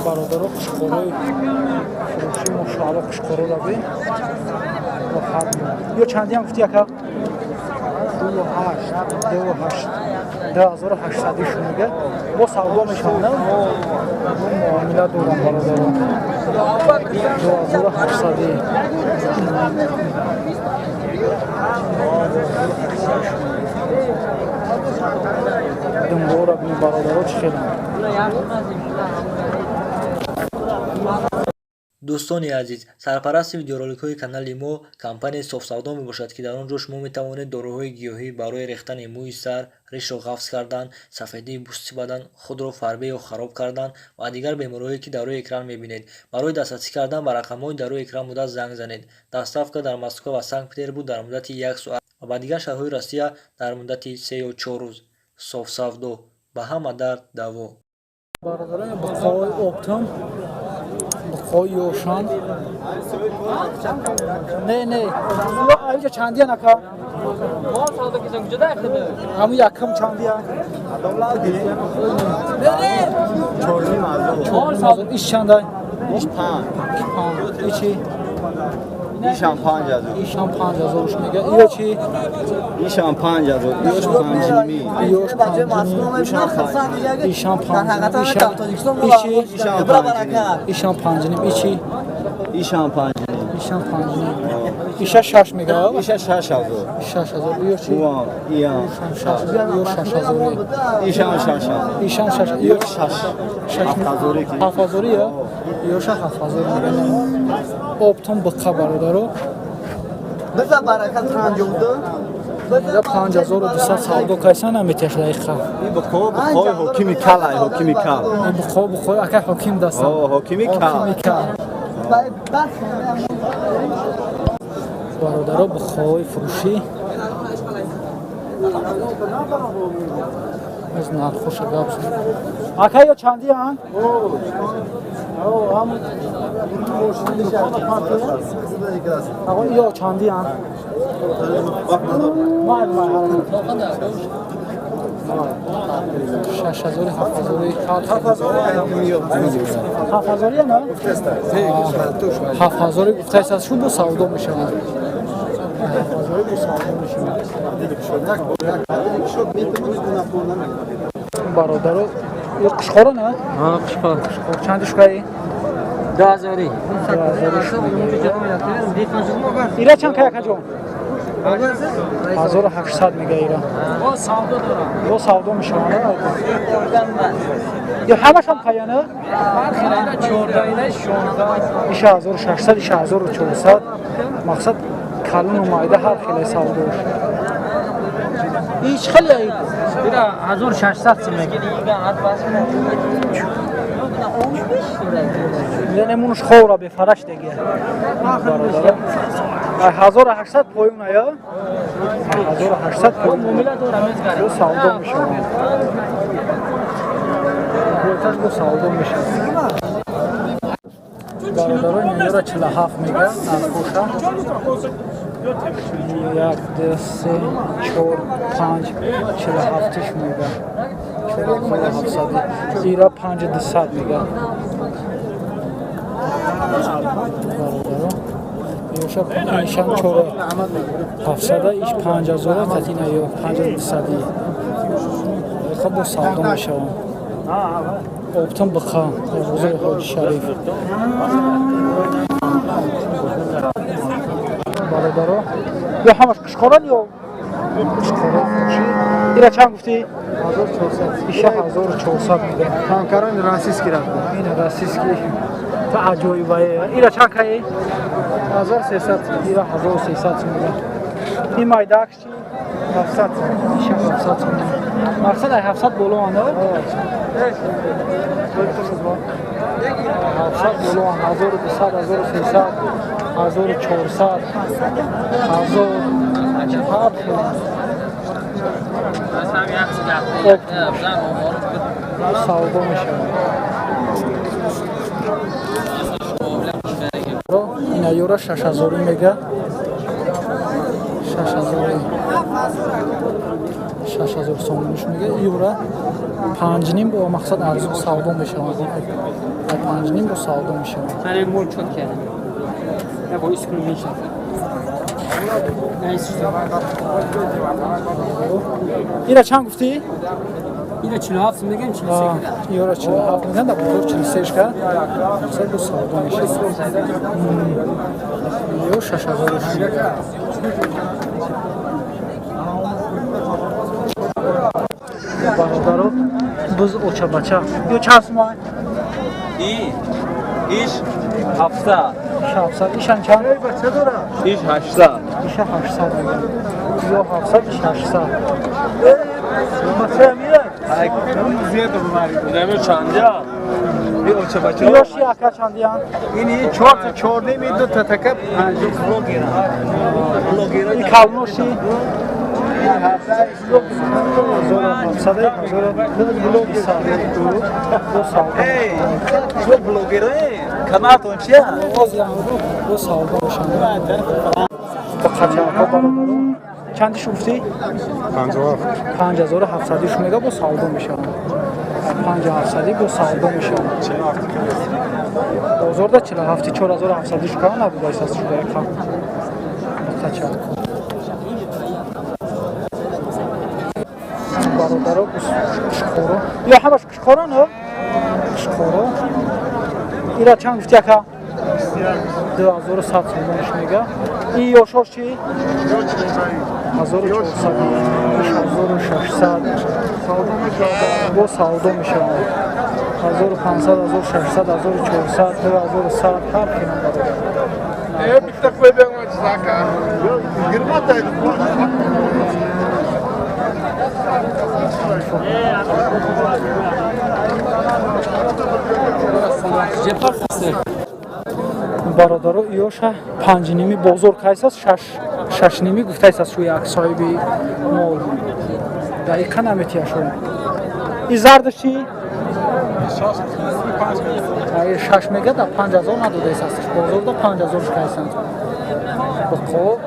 Бародаро, қушқорои фурӯшӣ, мошаалло, қушқороро бин. Роҳат. Ё чандиам гуфти, ака? 2,8, 2,8, 2800 шу мега. Бо савдо мешавад, на? Бо муомила дорам, бародаро. 2800. Думбора бин, бародаро, чӣ хелам. Дӯстони азиз, сарпарасти видеороликҳои канали мо компанияи Софсавдо мебошад, ки дар он ҷо шумо метавонед доруҳои гиёҳӣ барои рехтани мӯи сар, ришро ғафз кардан, сафедии пӯсти бадан, худро фарбе ё хароб кардан ва дигар бемориҳое, ки дар рӯи экран мебинед. Барои дастрасӣ кардан ба рақамҳои дар рӯи экран буда занг занед. Доставка дар Москва ва Санкт-Петербург дар муддати як соат ва ба дигар шаҳрҳои Россия дар муддати 3 ё 4 рӯз. Софсавдо ба ҳама дард даво. Бародарони, буқои оптом, буқои ёшан. Не, не, инҷа чандиян, ака? Ҳамун якум чандиян? 4,5. Иш чандай? Иш панҷ. Панҷ. Ичи? Ишам 5000. Ишам 5000 мега. Иё чи? Ишам 5000. Иёш панҷними. Иёш панҷним. Ишам панҷним. Ичи? Ишам панҷним. Ичи? Ишам панҷним. Ишам панҷним. Иша шаш мега? Иша 6000. 6000. Иё чи? Уам, иям. Шаш. Иё 6000. Ишам 6000. Ишам шаш. Иё шаш. Шаш. 7000 ки. 7000 я? Иёша 7000 мега. Оптом биқа, бародаро. Биза баракат 52. 5200 савдо кайсан наметиаш дақиқа. Ин буқо буқои ҳокими кал ай, ҳокими кал. Буқо буқои ака ҳоким дастам. О, ҳокими кал. Ҳокими кал. Бародаро, буқои фурӯшӣ. Аз нархоша гап. Ака, ё чандиян? Аға, ё чандиян? Май, май, 6000, 7000, 7000 на? 7000 гуфтааст, шу бо савдо мешавад. 7000 бо савдо мешавад. Бародаро, ё қушқора на? Ҳа, қушқор. Қушқор чанди шукаи? 2000. 2000. Ира чанд кай, акаҷон? 1800 мега ира. Бо савдо дорам. Бо савдо мешавад. Ё ҳамашам каяна? 14, ина 16. Иша 1600, иша 1400. Мақсад калону майда ҳар хеле савдош. Ич хеле Ира 1600 сом мега. Ленемунш ховра бефараш деге. Бародаро. 1800 поюна ё? 1800 поюн. Муомила дорам, мезгарам. Бо савдо мешавад. Бойташ бо савдо мешавад. Бародаро, инёра 47 мега нархоша. 1, 2, 3, 4, 5, 47 мега. 4700. Ира 5200 мега. Бародаро, ёша ишам 4700, иш 5000, катина ё 5200. Хаб бо савдо мешаванд. Оптом биқа, бозори Ҳоҷи Шариф. Бародаро, ё ҳамаш қушқоран ё қушқоро фурӯшӣ? Ира чанд гуфтӣ? 1400. Иша 1400 мега. Танкарон российский рафта. Ин российский та аҷоибае. Ира чанд каи? 1300. Ира 1300 мега. Ин майдаакш чи? 700. Иша 700 мега. Мақсад ай 700 боло анда? 700 боло, 1200, 1300, 1400, 1000, ҳар хел. Савдо мешавад. Ина ёра 6000 мега. 6000. 6000 сомониш мега. Юра 5,5 бо мақсад арзон савдо мешавад. 5,5 бо савдо мешавад. Ира чанд гуфтӣ? Ира 47 мегӯям, 43. Ира 47 мегӯям, дар бозор 43 ка. Мақсад бо савдо мешавад. Ё 6000 шуд. Бародаро, буз очабача. Ё чанд сумай? Иш 700. 700. Ишан чанд? Иш 800. Иша 800 мегӯям. Ё 700, иш 800. Ёши ака чандиян? Ини 4 та 4 ними 2 та така 5 блогера. И калноши? 1700, 1200. Эй, блогера, каналтон чия? Бо савдо мешавад. Бо қачака бародаро. Чандиш гуфтӣ? 57. 5700 ш мега бо савдо мешавад. 5700 бо савдо мешавад. Бозорда 47 4700 ш кана набуда исас шуда яка. Қачака. Бародаро қушқоро. Ё ҳамаш қушқоро но? Қушқоро. Ира чанд гуфтӣ ака? 2100 сомониш мега. И ёшош чи? 1400, 1600. Бо савдо мешавад. 1500, 1600, 1400, 2100 ҳар хел бародар. Bitta qo'yib beraman aka. 20 ta. Бародаро, иёша 5,5 бозор кайсас, 6,5 гуфтайсас шӯ як соҳиби мол. Дақиқа наметияшо. И зардаш чи? 6 мега да 5000 надодаисастш. Бозорда 5000 кайсанд. Буқо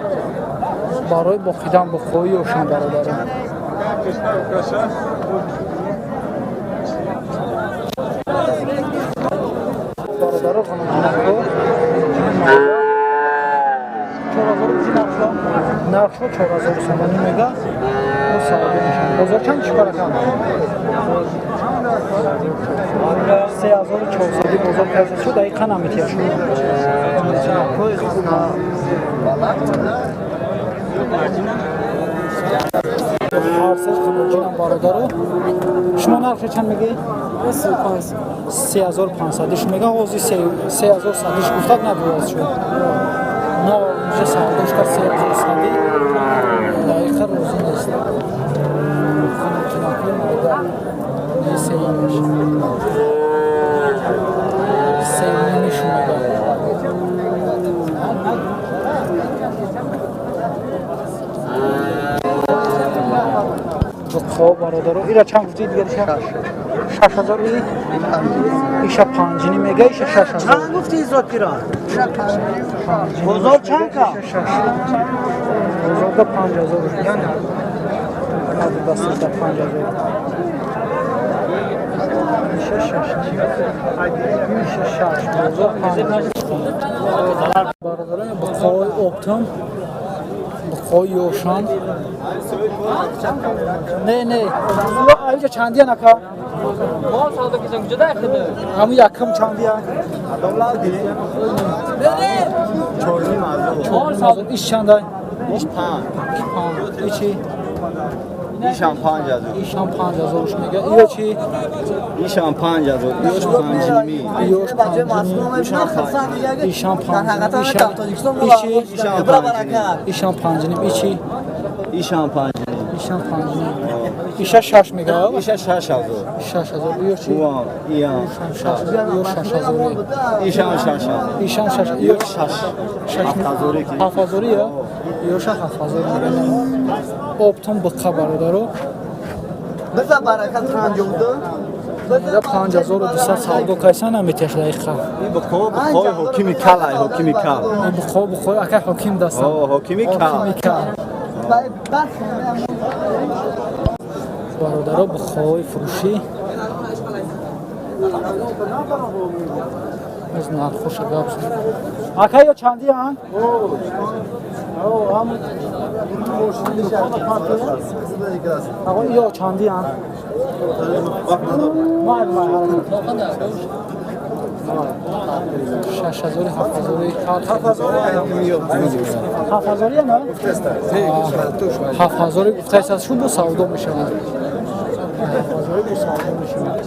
барои боқидан буқои ёшан бародаро. Бародаро ғанамҷинако 4000 нархшо 4000 сомонӣ мега. Бо савдо мешавад. Бозор чанд чӣ баракам? 3400 бозор карда шуд, дақиқа наметия шуд. Ҳар се ғаноҷинам бародаро. Шумо нархшо чанд мегӯед? 3500 мега. Ҳозир 3100 гуфтад надодааст шуд. Но инҷа савдош кард 3100, дақиқа розӣ нест. Ғаноҷинакҳои майда сеюмаш. 3,5 мега. Буқо бародаро, ира чанд гуфтӣ дигариша? 6000 иша 5,5 мега, иша 6000. Чанд гуфтӣ Зокирон? Бозор чанд ка? Бозорда 5000 меган. Надодастда 5000. Иша 6. Иша 6. Бозор 5000. Бародаро, буқои оптом, буқои ёшан. Не, не. Инҷа чандиян ака? Ҳамун якум чандиян? 4,5. Иш чандай? Иш 5. 5. Ичи? Ишам 5000. Ишам 5000 мега. Иё чи? Ишам 5000. Ёш 5,5. Ёш 5,5. Ишам 5. Ичи? Ишам 5,5. Ишам 5,5. Ичи? Ишам 5,5. Ишам 5,5. Иша 6 мега. Иша 6000. 6000. Иё чи? Уам, иам. Ё 6000. Ишам 6000. Ишам 6. Ё 6. 7000 ки. 7000 ё? Ёша 7000 мега. Оптом буққа бародаро. Биза баракат 52. 5200 савдо кайсан наметияш дақиқа. Ин буқо буқои ҳокими кал ай, ҳокими кал. Буқо буқои ака ҳоким дастан. О, ҳокими кал. Ҳокими кал. Бародаро, буқои фурӯшӣ. Аз нархоша гап зад. Ака, ё чандиян? Аға, ё чандиян? Май, май, 6000, 7000, 7000 на? 7000 гуфтааст, шу бо савдо мешавад. 7000 бо савдо мешавад.